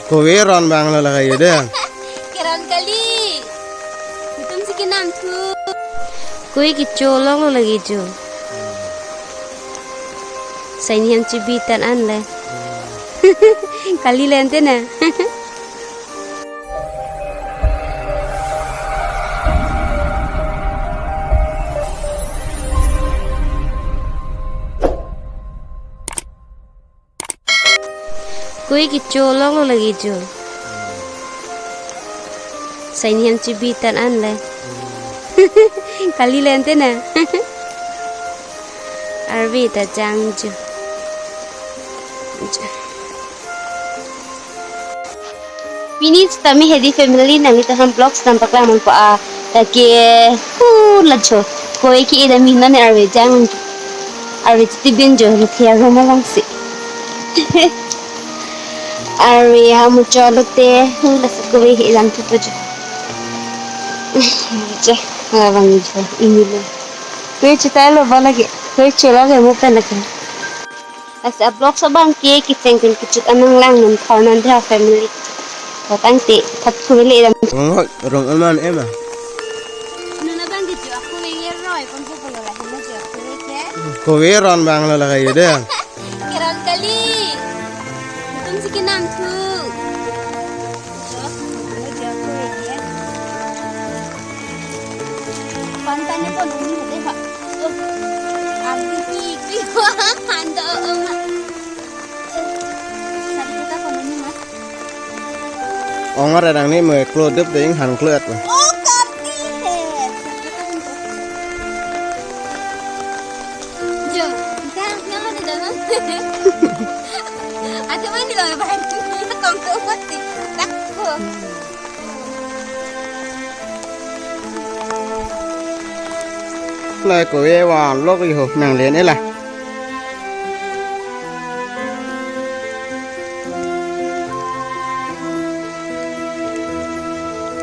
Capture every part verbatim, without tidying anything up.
Kove ron abang lo lake jo de. Keron kali. Itum si kenam thu. Kove kecho lok lo lake jo. Sai ni hem chibi tan an le. Kali le ante na. Kove kecho lok lo lake jo. Sai ni hem chibi tan an le. Kali le ante na. Arve ta jang jo. Pini sitame hedi family nanglitum aphan vlogs nangpaklang ponpo a. Lake hu lacho. Kove ke-e dam non arve jang. Arve chiti bin jo, lake aroma langsi. Arve ha mucho lote, hu lasi kove ke-e dam thupo jo. Je, abang jo, ini lo. Kove chita lo ba lake, kove cho lake mo pen lake. Lasi a vlogs abang ke kecheng pen kechut anang lang non thor non de family. Kotang te, thap kove le dam. Rong, rong aman ema. Nuna abang ke jo, kove ke roi, ponpo ponpo la, hena jo, kove ke. Kove ron abang lo lake jo de. Keron kali. Itum si kenam thu. Jo, hena jo, kove ke. Pantai ni pon uni hade ha. Oh. Adi ki ki hando oma. Sari kita pon uni ma. Ong arang ni me klo dep ding han klo at. Oh, kati he. Sari kita pon. Jo, kita nama di dalam. Ada main di dalam bahan. Kongko mati. Tak ko. Lai kove van lok jo nang len e la.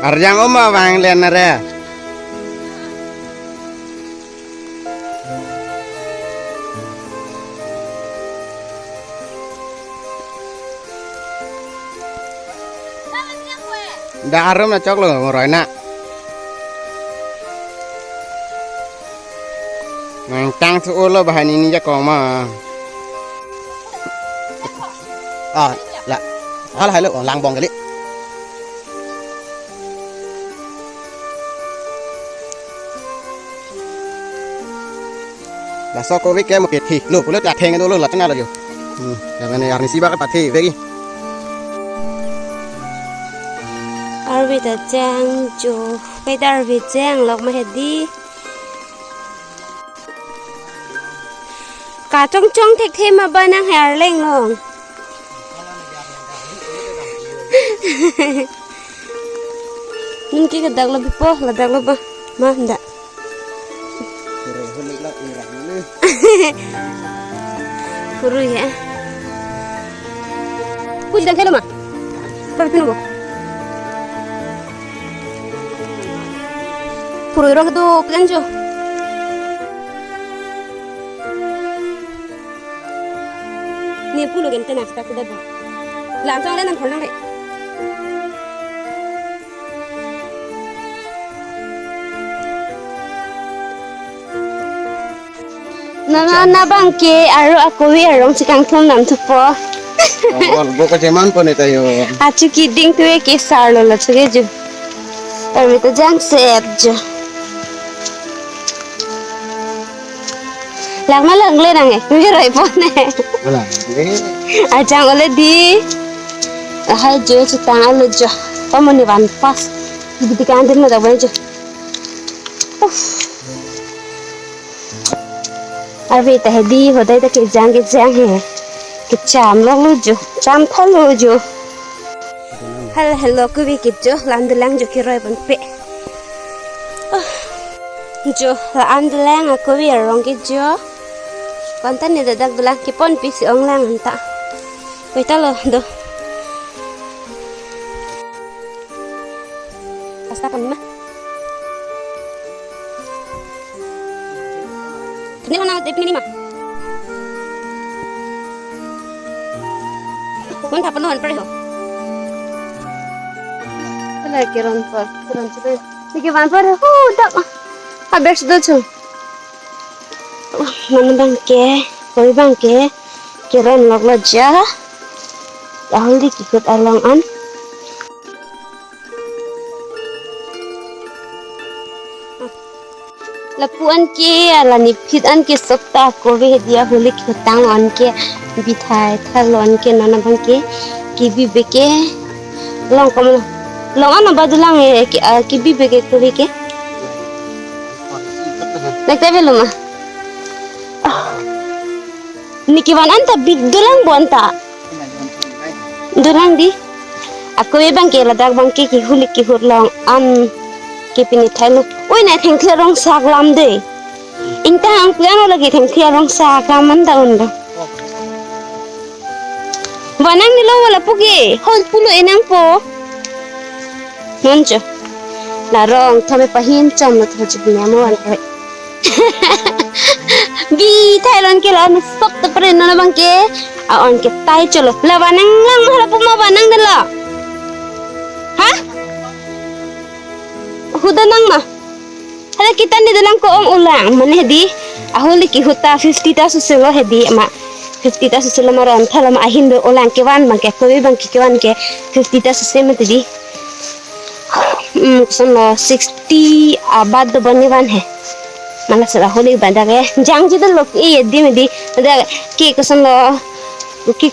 Arjang oma vang len re. Dak arum na choklo, moroi na. Nang tang su ulo bahan ini jakong ma. Ah, la. Hal halo, langbong kali. Laso kove ke mo pethi. Lo, pulo ta theng lo, lo, la tena lo jo. Hmm, ya mane arnisi ba ke pathi, vegi. Arve ta jang jo, pai ta arve jang lok ma hedi. Kachongchong thekthe ma ba nang he arleng long. Ningke ke dak lo bipo, ladak lo ba. Ma, nda. Purui he. Puji dan thelo ma. Tapi pinu bo. Purui rok do plan jo. Ne pulo gen tena kita sudah ba. Lam chong le nang khol nang le. Nana na bang ke aro akove arong si kangthum nam thupo. Ongol bo kacheman po ne tayo. Achu kiding tu ke sar lo la chuke ju. Arve ta jang sep ju. Lang ma lang le nang e. Ngi roi po ne. Ala. Ajang ole di. Ahai jo chutang alo jo. Pamoni van pas. Di di kan din ma da bai jo. Uff. Arve ta hedi hodai ta kejang kejang he. Kecham lo lo jo. Cham tha lo jo. Hal helo kove ke jo. Lam dolang jo keroi ponpe. Oh. Jo la-an dolang akove arong ke jo. Kontan ne dadak dolang keponpe si ong lang anta. Koi ta lo do. Asta kan ma. Kini mana de pini ma. Mon thap lo han pre ho. Keron apor, keron chule. Neke van apor hu dap. Habes do chu. Mane abangke, koi abangke, keron loklo ja. Ahuli kehut along an. Lapu anke, ala niphit anke sopta kove hedi ahuli kehutang anke bithai thalo anke non abangke kebi beke long kom long ano ba dolang e ke, ah, kebi beke kove ke. Nangta velo ma. Ah. Neke van anta bit dolang bo anta. Dolang di. Ako e abangke ladak abangke kehuli kehut long an ke pini thailo. Oi na thengthe arong sak lam de. Ingtang piano lagi thengthe arong sak lam anta undo. Vanang nilo wala puke. Hol pulo enang po. Non cho. La rong thome pahin chom lo tho chipnya mo an ko. Bithai lo anke la ano sop ta pre non abangke. A anke tai cholo. La vanang lang ma hala puma vanang de la. Ha? Huda nang ma. Hala kita ni dolang ko-ong ulang mane hedi. Ahuli kehut ta fifty ta suselo hedi ma. Fifty ta suselo ma ron thala ma ahin do ulang kevan abangke kove abangke kevan ke fifty ta suse mati di. Hmm, koson lo sixty abad do bani van he. Mala sera holi banda ke jang ji dolo ke e di medi. Ada ke koson lo ke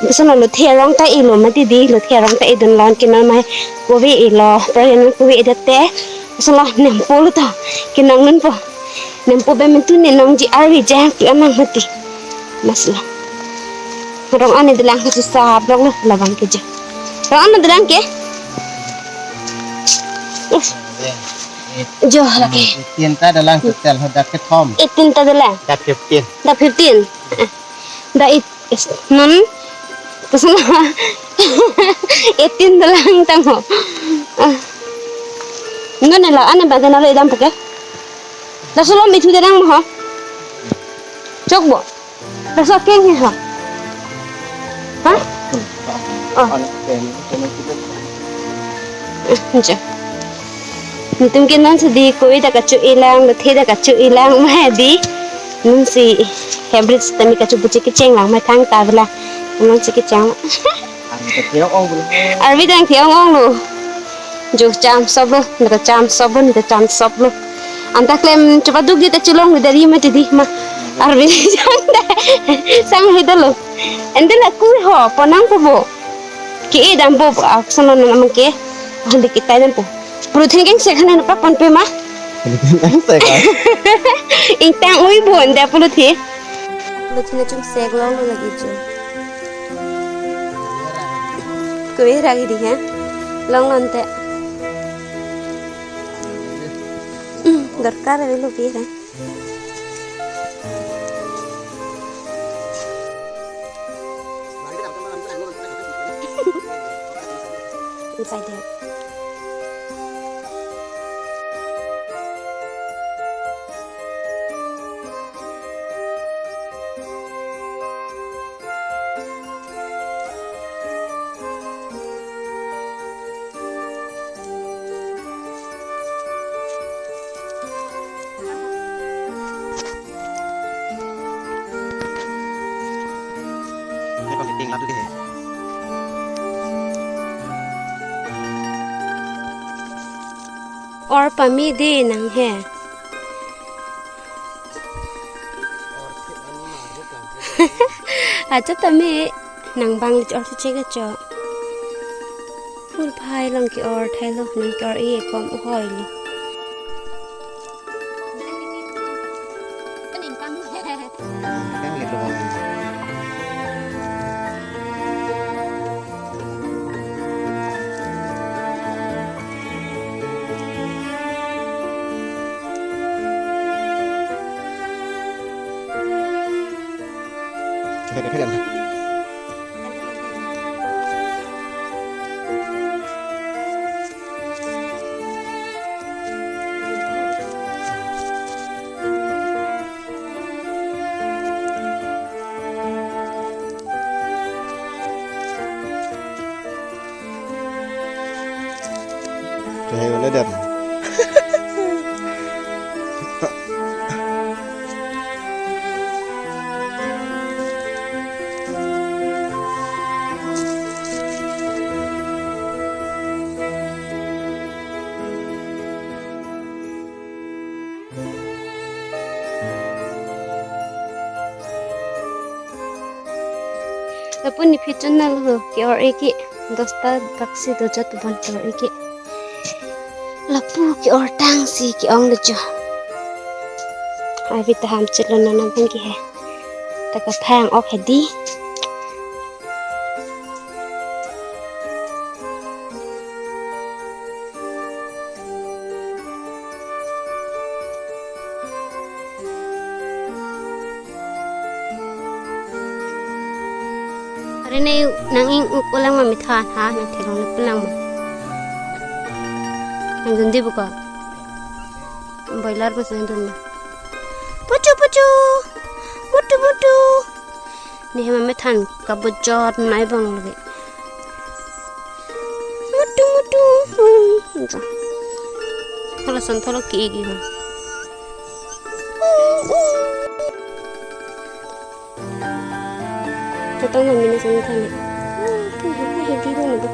koson lo lothe arong ta elo mati di, lothe arong ta edun lon ke non mai kove elo, prayan kove edate. Koson lo nempo lo to ke nang nun po. Nempo be mentu ne nong ji arvi jang tu anang mati. Masla. Rong ane dolang ke susah blok lo labang ke je. Rong ane dolang ke? Us. Jo lagi. Eighteen ta dolang total ho dak kethom. Eighteen ta dolang. Dak fifteen. Dak fifteen. Eh, dak it is non. Terus eighteen dolang tang ho. Ah. Ngon la ane bagan alo edam pake. Laso lo mithu dolang mo ho. Chok bo. Laso keng he ha. Ha? Oh. Eh, nche. Netum ke non si di koi ta kacho-i lang, lothe ta kacho-i lang ma di. Non si habit tame kacho buche kecheng lang ma thangta vela. Non si kecheng. Arvi dang ke ong ong lo. Jo cham sop lo, neta cham sop lo, neta cham sop lo. Anta klem choba duk di ta chulong lo dari ma di ma. Arvi cham da. Sang he dolo. Ende la kur ho, ponang po bo. Ke e dam bo, aksono na mang ke. Hande kita dam po. Puluthin keng sek hane na pa pon pe ma. Puluthin keng sek ha. Ingtang ui bo ende puluthin. Puluthin chum sek long lo lagi jo. Kue ragi di ha. Long lonte. Dorkar avelo pi ha. Inside there. Or pame de nang he. Acha tame nang bang lich or si chega cho. Phul phai long ke or thai lo nang ke or e kom hoi lo. Kahe wale dan. Lapu nephi chonal lo ke-or-e ke, dosta kaksi dojot bon ke-or-e ke. Lapu ke-or tangsi ke-ong lo jo. Abi ta ham chelo nana bang ke he. Ta kaphang ok hedi. Are ne nang ing-uk-o lang ma, methan ha nang theklong le pulang ma. Nang dun di buka. Boiler bus nang dun ma. Puchu puchu. Mutu mutu. Ne hem amethan kabujot nai bang lagi. Mutu mutu. Hmm, jo. Hala son tholo ki igi ho. Tatang na mini son thani. Hmm, tu hedi hedi na do.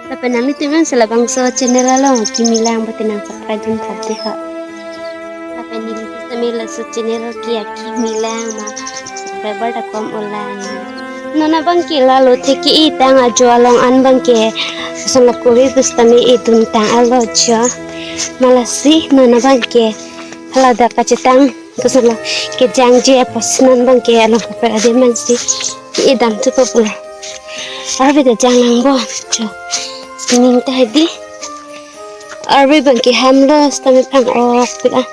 Lapen nanglitum an si labangso channel along kimi lang pute nang subscribe dun thap de ha. Lapen neli sitame laso channel ke akimi lang ma subscriber ta kom-o lang. Non abang ke lalo thek ke-e tang ajo along an bang ke. Lason la kori pusitame e dun tang alo jo. Malasi non abang ke hala dak kachetang. Lason la kejangje apotsi non bang ke along kaprek adim ansi ke-e dam tu popular. Arve ta jang lang bo jo. Sining ta hedi. Arve bang ke ham lo sitame phang ok pik a.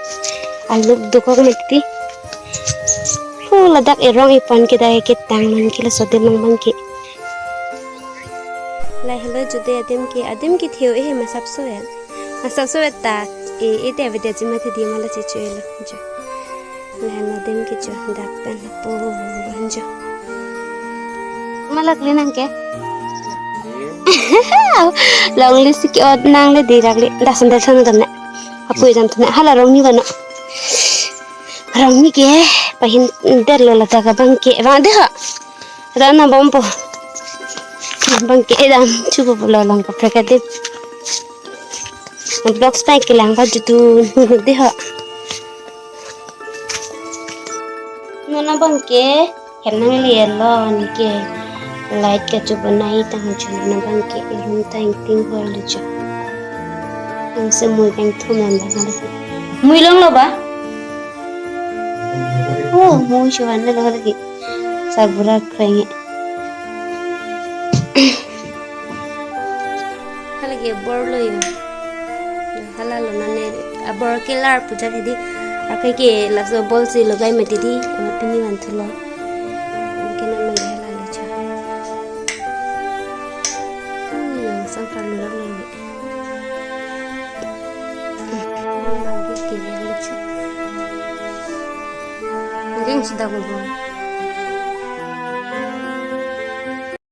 Aluk dokok mati. Hu ladak erong ipon ke dai ketang non ke laso adim along bang ke. Lahelo jo de adim ke, adim ke theo e he masap so ya. Masap so ya ta e, e te video jima the di mala chichu elo jo. Lahelo adim ke jo dak pen lapu ban jo. Malak le nang ke? Longle si ke-ot nang le dirak le, da sandal sana dam na. Apui dam tuna hala rong ni bano. Rong ni ke pahin der lo ladak abang ke bang de ha. Rana bompo. Bang ke dam chupo pulo along kaprek adim. Vlogs pai kelang ba jutu de ho. Non abang ke hem nang le lo ni ke light kachebanai tang jo, non abang ke room ta ingting hoi lo jo. Nang se mui kangthum lam ba hal ke. Mui long lo ba? Oh, mui chuan le lo lagi. Sagura kreng. Halake bor lo yo. Hala lo nane abor kelar pujar hedi. Akai ke laso bol si logai mati di. Ama pini van thulo. Ke nang mangge hala lo cha. Hmm, sang kar lo lo. Mangge ke lo cha. Ring sudah bobo.